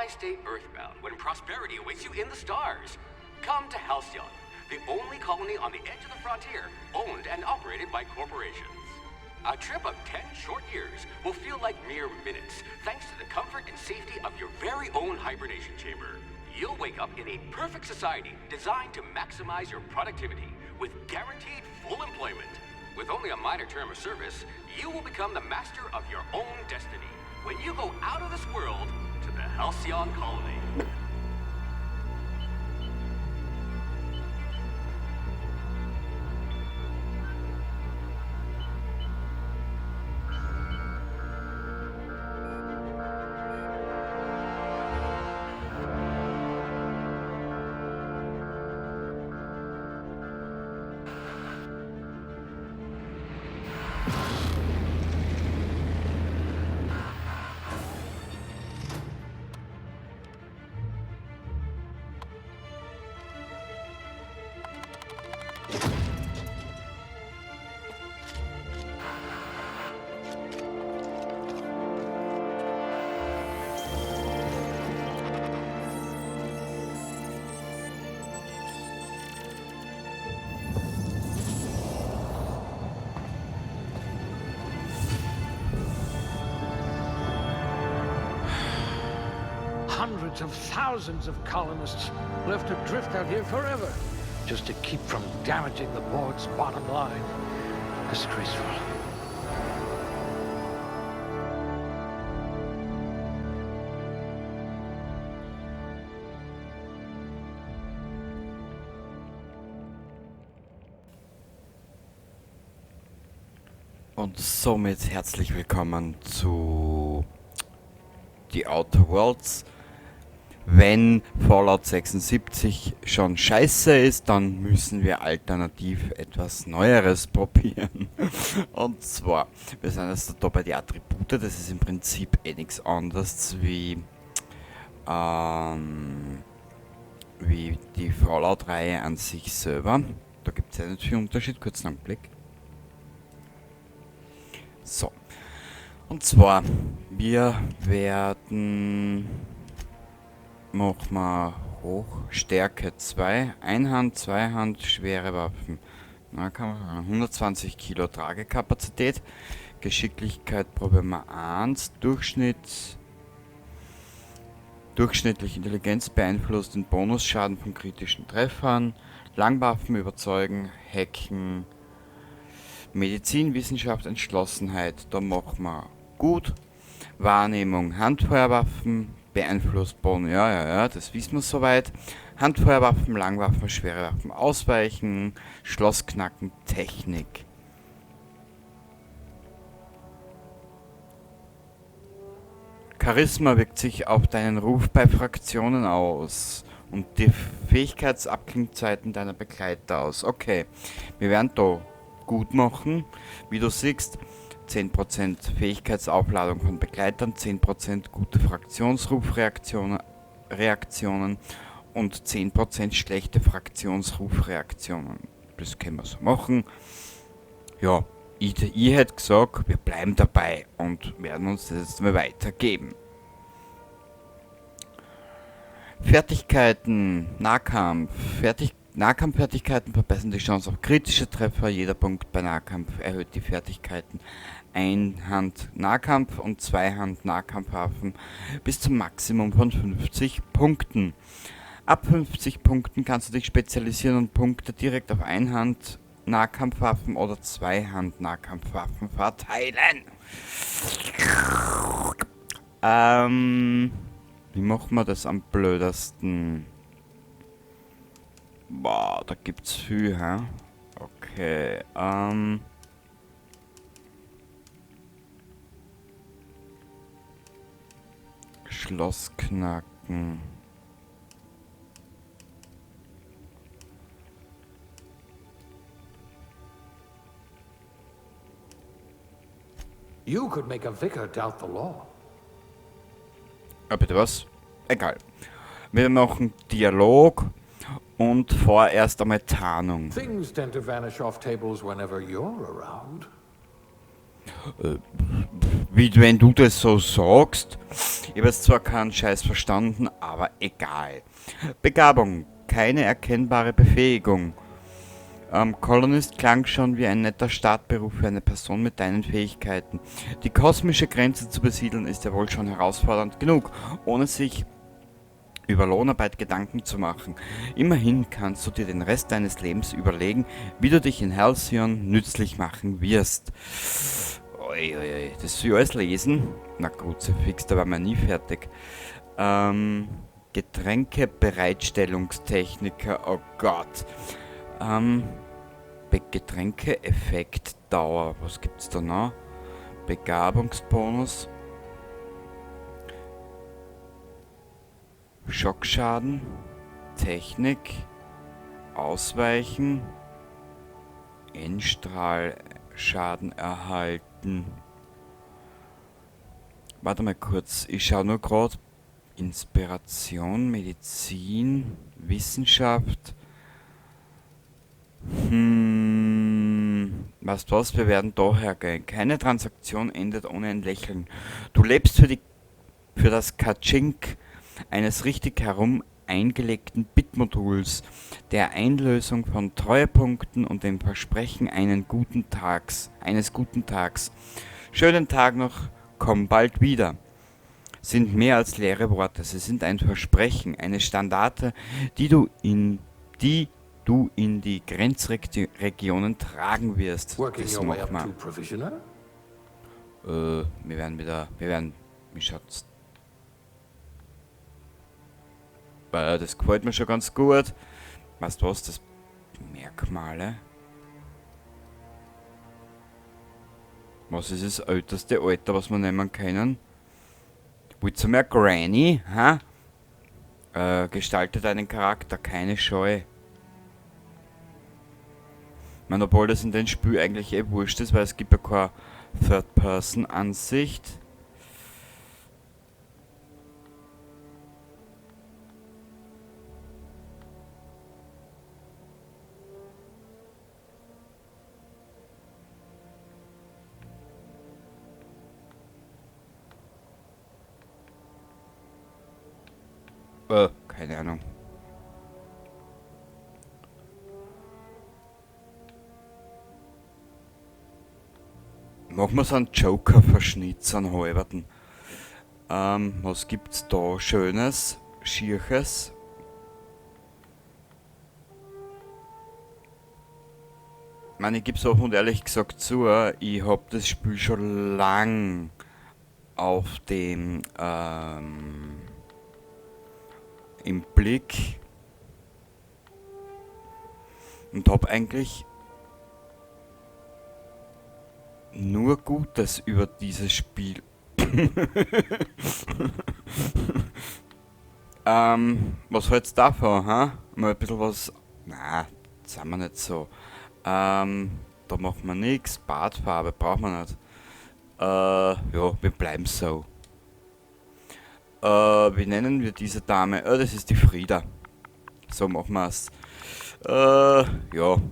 Why stay earthbound when prosperity awaits you in the stars? Come to Halcyon, the only colony on the edge of the frontier, owned and operated by corporations. A trip of 10 short years will feel like mere minutes, thanks to the comfort and safety of your very own hibernation chamber. You'll wake up in a perfect society designed to maximize your productivity with guaranteed full employment. With only a minor term of service, you will become the master of your own destiny when you go out of this world to the Halcyon Colony. Hundreds of thousands of colonists left to drift out here forever, just to keep from damaging the board's bottom line. Disgraceful. Und somit herzlich willkommen zu The Outer Worlds. Wenn Fallout 76 schon scheiße ist, dann müssen wir alternativ etwas Neueres probieren. Und zwar, wir sind jetzt da bei den Attribute, das ist im Prinzip eh nichts anderes wie die Fallout-Reihe an sich selber. Da gibt's ja nicht viel Unterschied, kurzen Augenblick. So. Und zwar, wir werden... Machen wir hoch, Stärke 2, Einhand, Zweihand, schwere Waffen. Na, kann man sagen, 120 Kilo Tragekapazität, Geschicklichkeit probieren wir 1, durchschnittliche Intelligenz beeinflusst den Bonusschaden von kritischen Treffern, Langwaffen überzeugen, Hacken, Medizin, Wissenschaft, Entschlossenheit, da machen wir gut, Wahrnehmung, Handfeuerwaffen, beeinflusst Bonus, ja, ja, ja, das wissen wir soweit. Handfeuerwaffen, Langwaffen, schwere Waffen ausweichen, Schlossknacken, Technik. Charisma wirkt sich auf deinen Ruf bei Fraktionen aus und die Fähigkeitsabklingzeiten deiner Begleiter aus. Okay, wir werden da gut machen. Wie du siehst, 10% Fähigkeitsaufladung von Begleitern, 10% gute Fraktionsrufreaktionen und 10% schlechte Fraktionsrufreaktionen. Das können wir so machen. Ja, ich hätte gesagt, wir bleiben dabei und werden uns das jetzt mal weitergeben. Fertigkeiten, Nahkampf, Nahkampffertigkeiten verbessern die Chance auf kritische Treffer. Jeder Punkt bei Nahkampf erhöht die Fertigkeiten Einhand-Nahkampf und Zweihand-Nahkampfwaffen bis zum Maximum von 50 Punkten. Ab 50 Punkten kannst du dich spezialisieren und Punkte direkt auf Einhand-Nahkampfwaffen oder Zweihand-Nahkampfwaffen verteilen. Wie machen wir das am blödesten? Boah, da gibt's viel, hä? Okay, Schlossknacken. You could make a vicar doubt the law. Ah, bitte was? Egal. Wir machen Dialog und vorerst einmal Tarnung. Things tend to vanish off tables whenever you're around. Wie wenn du das so sagst. Ich habe jetzt zwar keinen Scheiß verstanden, aber egal. Begabung. Keine erkennbare Befähigung. Colonist klang schon wie ein netter Startberuf für eine Person mit deinen Fähigkeiten. Die kosmische Grenze zu besiedeln ist ja wohl schon herausfordernd genug, ohne sich über Lohnarbeit Gedanken zu machen. Immerhin kannst du dir den Rest deines Lebens überlegen, wie du dich in Halcyon nützlich machen wirst. Ui, ui, ui, das soll ich alles lesen? Na Kruzifix, da waren wir nie fertig. Getränkebereitstellungstechniker, oh Gott. Getränkeeffektdauer, was gibt's da noch? Begabungsbonus. Schockschaden, Technik, Ausweichen, Endstrahlschaden erhalten. Warte mal kurz, ich schau nur grad. Inspiration, Medizin, Wissenschaft. Weißt du was, wir werden da hergehen. Keine Transaktion endet ohne ein Lächeln. Du lebst für das Katschink eines richtig herum eingelegten Bitmoduls, der Einlösung von Treuepunkten und dem Versprechen eines guten Tags. Schönen Tag noch, komm bald wieder. Sind mehr als leere Worte, sie sind ein Versprechen, eine Standarte, die du in die Grenzregionen tragen wirst. Working Das your way machen up wir. to provisioner? Wir werden wieder, wir werden, wie schaut's? Das gefällt mir schon ganz gut. Weißt du was, das Merkmale? Was ist das älteste Alter, was wir nehmen können? Willst du mehr Granny? Ha? Gestalte deinen Charakter, keine Scheu. Ich meine, obwohl das in dem Spiel eigentlich eh wurscht ist, weil es gibt ja keine Third-Person-Ansicht. Keine Ahnung. Machen wir so einen Joker-Verschnitt, so einen halberten. Was gibt's da Schönes, Schierches? Ich meine, ich geb's offen und ehrlich gesagt zu, ich hab das Spiel schon lang auf dem im Blick und hab eigentlich nur Gutes über dieses Spiel. Was hältst du davon, ha? Mal ein bisschen was. Na, das sind wir nicht so. Da machen wir nix. Bartfarbe brauchen wir nicht. Ja, wir bleiben so. Wie nennen wir diese Dame? Das ist die Frieda. So machen wir's. Ja,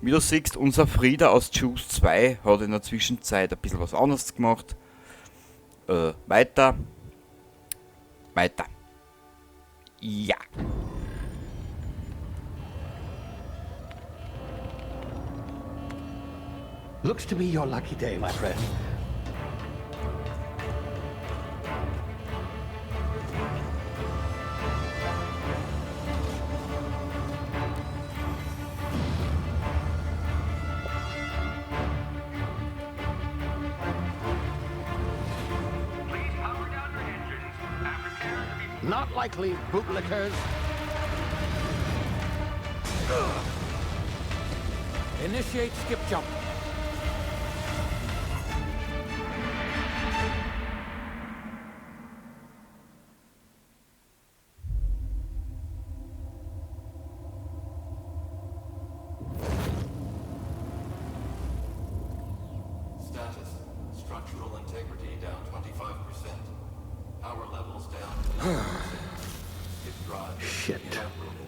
wie du siehst, unser Frieda aus Juice 2 hat in der Zwischenzeit ein bisschen was anderes gemacht. Weiter. Weiter. Ja. Looks to be your lucky day, my friend. Not likely, bootlickers. Initiate skip jump. Status. Structural integrity down 25%. Power levels down 10%. Skip drive. Shit. Inoperable.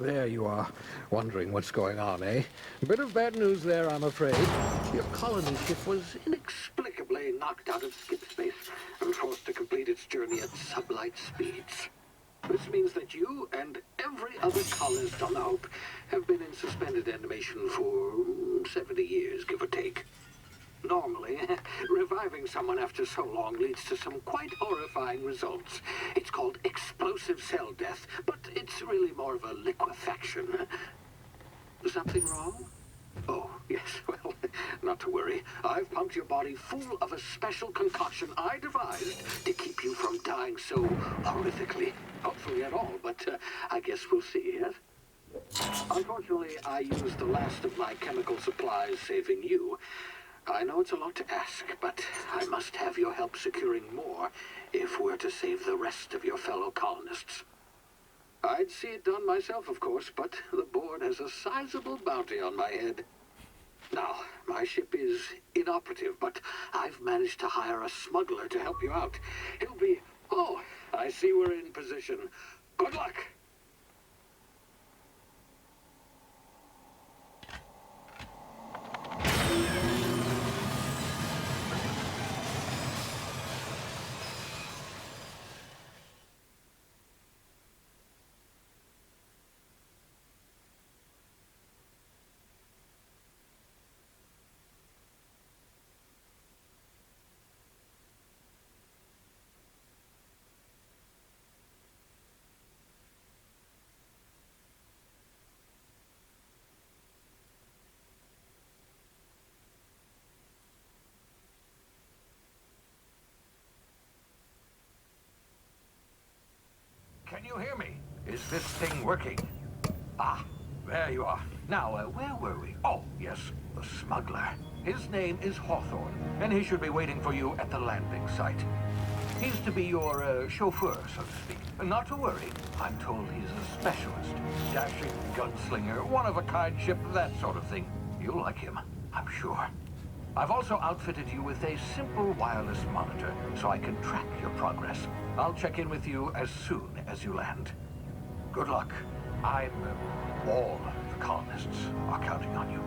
There you are. Wondering what's going on, eh? Bit of bad news there, I'm afraid. Your colony ship was inexplicably knocked out of skip space and forced to complete its journey at sublight speeds. This means that you and every other colonist on the Hope have been in suspended animation for 70 years, give or take. Normally, reviving someone after so long leads to some quite horrifying results. It's called explosive cell death, but it's really more of a liquefaction. Something wrong? Oh, yes, well, not to worry. I've pumped your body full of a special concoction I devised to keep you from dying so horrifically. Hopefully at all, but I guess we'll see, yes? Unfortunately, I used the last of my chemical supplies saving you. I know it's a lot to ask, but I must have your help securing more if we're to save the rest of your fellow colonists. I'd see it done myself, of course, but the board has a sizable bounty on my head. Now, my ship is inoperative, but I've managed to hire a smuggler to help you out. He'll be... Oh, I see we're in position. Good luck! Can you hear me? Is this thing working? Ah, there you are. Now, where were we? Oh, yes, the smuggler. His name is Hawthorne, and he should be waiting for you at the landing site. He's to be your chauffeur, so to speak. Not to worry, I'm told he's a specialist. Dashing gunslinger, one-of-a-kind ship, that sort of thing. You'll like him, I'm sure. I've also outfitted you with a simple wireless monitor so I can track your progress. I'll check in with you as soon as you land. Good luck. All the colonists are counting on you.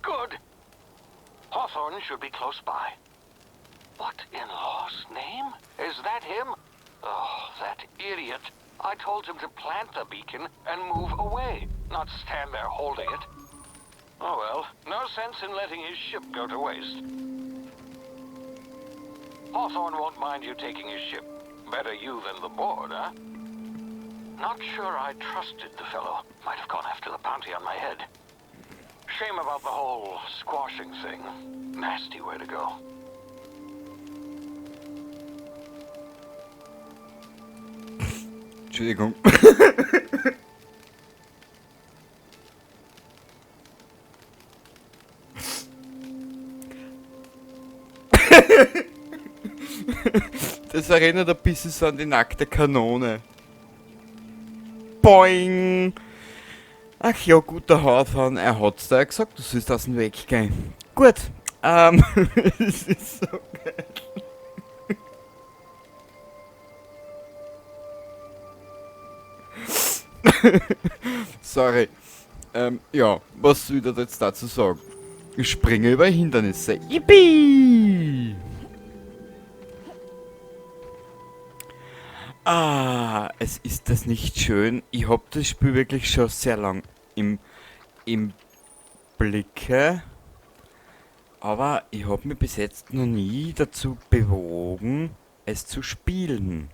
Good. Hawthorne should be close by. What in law's name? Is that him? Oh, that idiot. I told him to plant the beacon and move away, not stand there holding it. Oh well, no sense in letting his ship go to waste. Hawthorne won't mind you taking his ship. Better you than the board, huh? Not sure I trusted the fellow. Might have gone after the bounty on my head. Shame about the whole squashing thing. Nasty way to go. Entschuldigung. Das erinnert ein bisschen so an die nackte Kanone. Boing! Ach ja, guter Hawthorne, er hat's da ja gesagt, du sollst aus dem Weg gehen. Gut, es ist so geil. Sorry. Ja, was soll ich da jetzt dazu sagen? Ich springe über Hindernisse. Yippie! Ah, es ist das nicht schön. Ich hab das Spiel wirklich schon sehr lang im Blicke. Aber ich hab mich bis jetzt noch nie dazu bewogen, es zu spielen.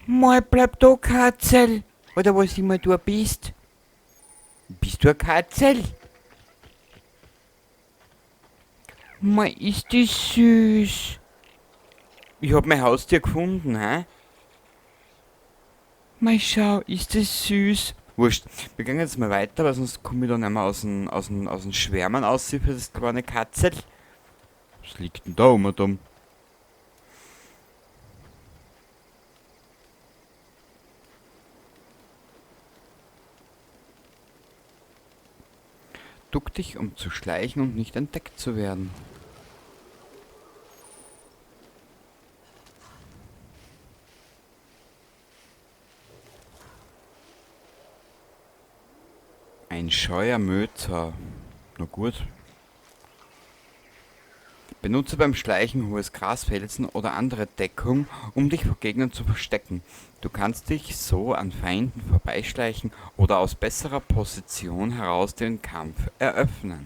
Mal bleib da, Katzel! Oder was immer du bist. Bist du ein Katzel? Mal ist das süß. Ich hab mein Haustier gefunden, hä? Mal schau, ist das süß. Wurscht. Wir gehen jetzt mal weiter, weil sonst komme ich da nicht mehr aus dem Schwärmen aus für das kleine Katzel. Was liegt denn da um und um? Duck dich, um zu schleichen und nicht entdeckt zu werden. Ein scheuer Möter. Na gut. Benutze beim Schleichen hohes Gras, Felsen oder andere Deckung, um dich vor Gegnern zu verstecken. Du kannst dich so an Feinden vorbeischleichen oder aus besserer Position heraus den Kampf eröffnen.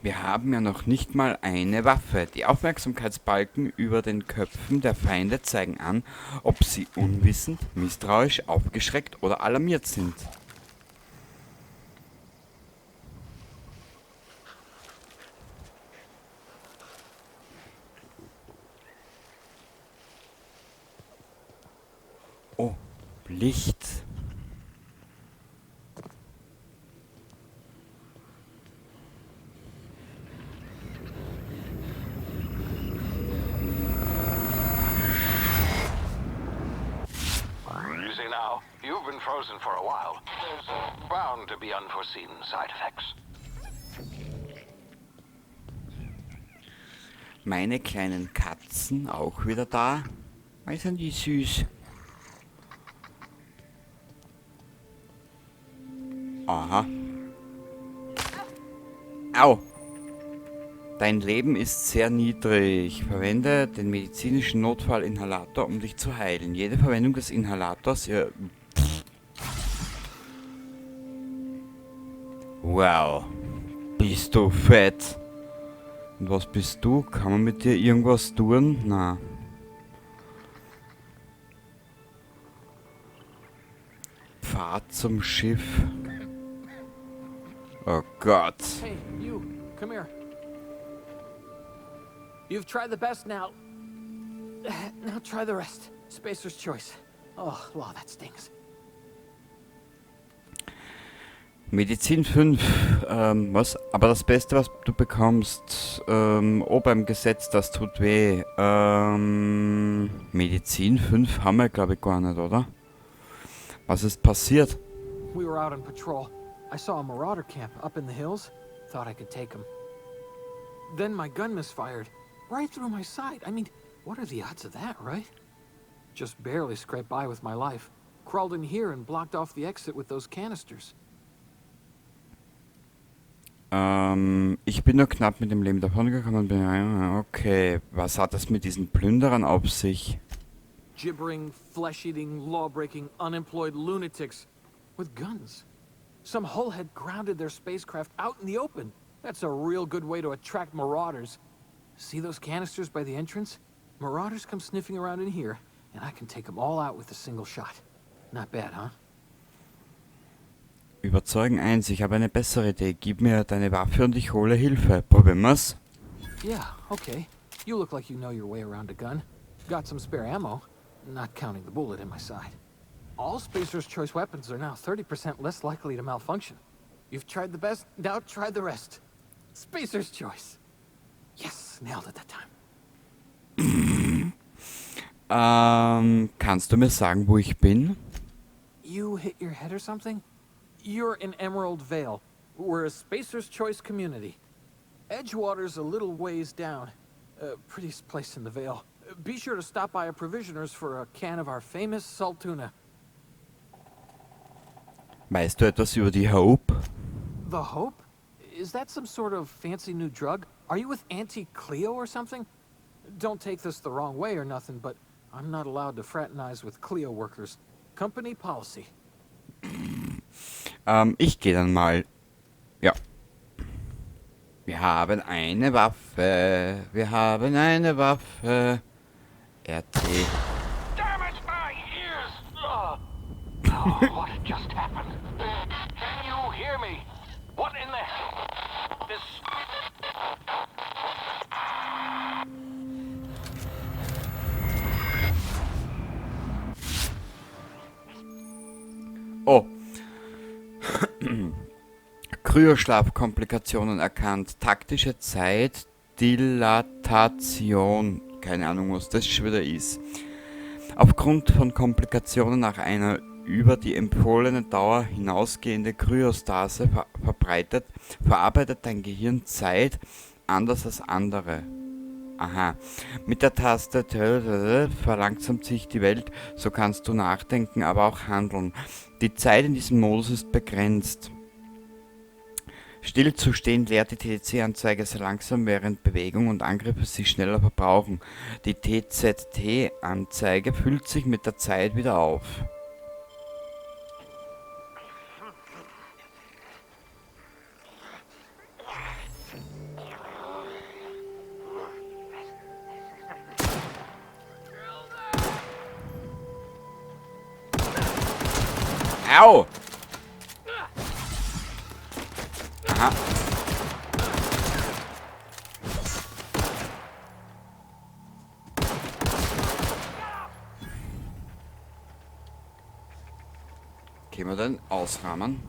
Wir haben ja noch nicht mal eine Waffe. Die Aufmerksamkeitsbalken über den Köpfen der Feinde zeigen an, ob sie unwissend, misstrauisch, aufgeschreckt oder alarmiert sind. Oh, Licht. Easy now. You've been frozen for a while. There's bound to be unforeseen side effects. Meine kleinen Katzen auch wieder da. Mei, sind die süß. Aha. Au. Dein Leben ist sehr niedrig. Verwende den medizinischen Notfallinhalator, um dich zu heilen. Jede Verwendung des Inhalators... Ja, wow. Bist du fett. Und was bist du? Kann man mit dir irgendwas tun? Na. Pfad zum Schiff. Oh Gott. Hey, you, come here. You've tried the best now. Now try the rest. Spacer's choice. Oh, wow, that stings. Medizin 5, was? Aber das Beste, was du bekommst, oh, beim Gesetz, das tut weh. Medizin 5 haben wir, glaub ich, gar nicht, oder? Was ist passiert? We were out on patrol. I saw a marauder camp up in the hills. Thought I could take them. Then my gun misfired. Right through my side. I mean, what are the odds of that, right? Just barely scraped by with my life. Crawled in here and blocked off the exit with those canisters. Ich bin nur knapp mit dem Leben davongekommen. Okay, was hat das mit diesen Plünderern auf sich? Gibbering, flesh-eating, law-breaking, unemployed lunatics with guns. Some hullhead grounded their spacecraft out in the open. That's a real good way to attract marauders. See those canisters by the entrance? Marauders come sniffing around in here, and I can take them all out with a single shot. Not bad, huh? Überzeugen 1, ich habe eine bessere Idee. Gib mir deine Waffe und ich hole Hilfe. Probieren wir's? Yeah, okay. You look like you know your way around a gun. Got some spare ammo, not counting the bullet in my side. All Spacer's Choice weapons are now 30% less likely to malfunction. You've tried the best, now try the rest. Spacer's Choice. Yes, nailed it that time. Kannst du mir sagen, wo ich bin? You hit your head or something? You're in Emerald Vale. We're a Spacer's Choice community. Edgewater's a little ways down. Prettiest place in the Vale. Be sure to stop by a provisioner's for a can of our famous saltuna. Weißt du etwas über die Hope? The Hope? Is that some sort of fancy new drug? Are you with Auntie Cleo or something? Don't take this the wrong way or nothing, but I'm not allowed to fraternize with Cleo workers. Company policy. Ich geh dann mal. Ja. Wir haben eine Waffe. Wir haben eine Waffe. RT. Damn it, my ears! Ugh. What just happened? Can you hear me? What in the... This... Oh. Kryoschlafkomplikationen erkannt. Taktische Zeitdilatation. Keine Ahnung, was das schon wieder ist. Aufgrund von Komplikationen nach einer über die empfohlene Dauer hinausgehende Kryostase verarbeitet dein Gehirn Zeit anders als andere. Aha. Mit der Taste verlangsamt sich die Welt, so kannst du nachdenken, aber auch handeln. Die Zeit in diesem Modus ist begrenzt. Still zu stehen leert die TTC-Anzeige sehr langsam, während Bewegung und Angriffe sich schneller verbrauchen. Die TZT-Anzeige füllt sich mit der Zeit wieder auf. Au! Aha. Können wir den ausrahmen?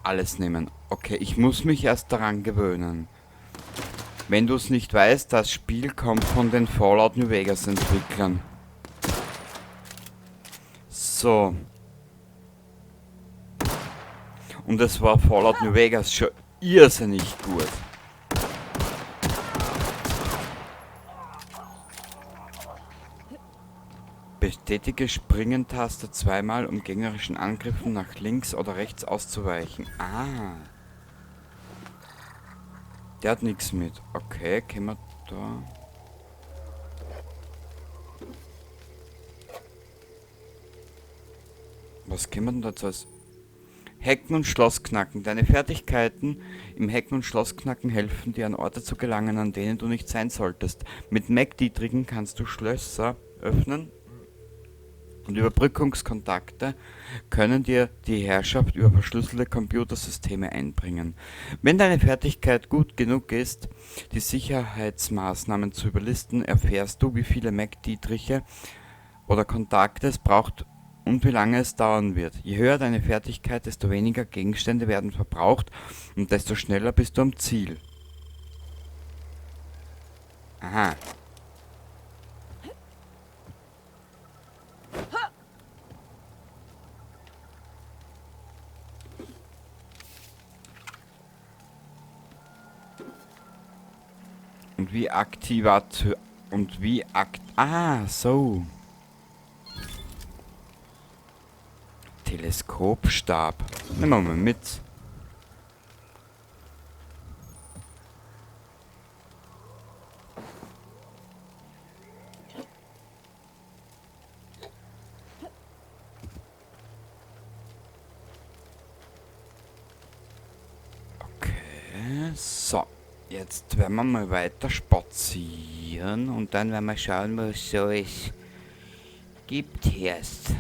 Alles nehmen. Okay, ich muss mich erst daran gewöhnen. Wenn du's nicht weißt, das Spiel kommt von den Fallout New Vegas Entwicklern. So. Und das war Fallout New Vegas schon irrsinnig gut. Betätige Springen-Taste zweimal, um gegnerischen Angriffen nach links oder rechts auszuweichen. Ah. Der hat nichts mit. Okay, können wir da... Was können wir denn dazu als... Hacken und Schlossknacken. Deine Fertigkeiten im Hacken und Schlossknacken helfen dir, an Orte zu gelangen, an denen du nicht sein solltest. Mit Mech-Dietrichen kannst du Schlösser öffnen und Überbrückungskontakte können dir die Herrschaft über verschlüsselte Computersysteme einbringen. Wenn deine Fertigkeit gut genug ist, die Sicherheitsmaßnahmen zu überlisten, erfährst du, wie viele Mech-Dietriche oder Kontakte es braucht und wie lange es dauern wird. Je höher deine Fertigkeit, desto weniger Gegenstände werden verbraucht und desto schneller bist du am Ziel. Aha. Und wie aktivat... Und wie akt... Ah, so. Teleskopstab. Nehmen wir mal mit. Okay, so. Jetzt werden wir mal weiter spazieren und dann werden wir schauen, was so es gibt erst.